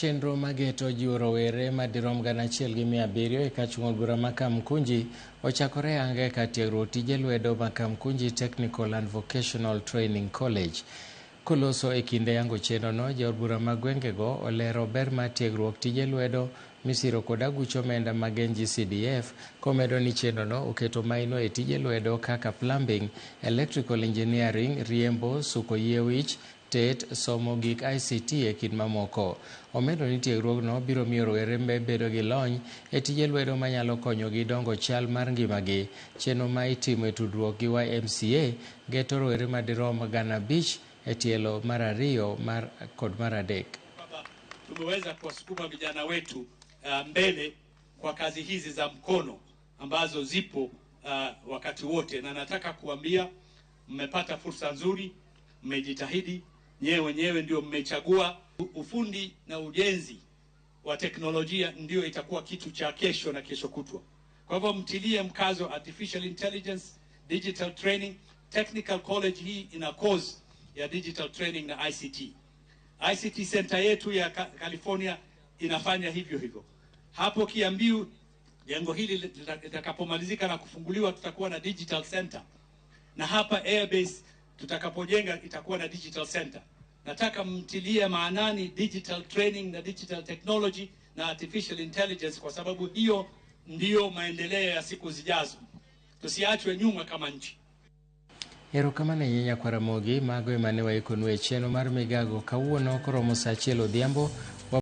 Chenro mageto jiwo rowere madirom 1700 e kach od bura ma Kamkunji ochakore ayanga e kar tiegruok tije lwedo ma Kamkunji Technical and Vocational Training College. Koloso e kinde yango chenrono, jood bura ma gwengego olero ber mar tiegruok tije lwedo misiro kod aguch omenda mag NGCDF komedo ni chenrono oketo maino e tije lwedo kaka plumbing, electrical engineering, riembo, suko yie wich, tet, somo gik ICT e kind mamoko. Omedo ni tiegruogno biro miyo rowere bedo gi lony e tije lwedo manyalo konyogi dongo chal mar ngimagi. Chenro ma itimo e tudruok gi YMCA geto rowere madirom 5000 e tielo mar ariyo mar kod mar adek. Tumeweza kuwasukuma vijana wetu mbele kwa kazi hizi za mkono ambazo zipo wakati wote, na nataka kuambia mmepata fursa nzuri, mmejitahidi nyewe wenyewe ndio mmechagua ufundi na ujenzi wa teknolojia ndio itakuwa kitu cha kesho na kesho kutwa. Kwa hivyo mtilie mkazo artificial intelligence, digital training. Technical college hii ina course ya digital training na ICT. ICT center yetu ya California inafanya hivyo hivyo. Hapo Kiambiu jengo hili litakapomalizika na kufunguliwa tutakuwa na digital center, na hapa Airbase tutakapojenga itakuwa na digital center. Nataka mtilie maanani digital training na digital technology na artificial intelligence, kwa sababu hiyo ndiyo maendeleo ya siku zijazo. Tusiachwe nyuma kama nchi. Erokamano ahinya kwa Ramogi, mago ema ne waikonu e chenro mar migago kawuono koromo saa achiel odhiambo.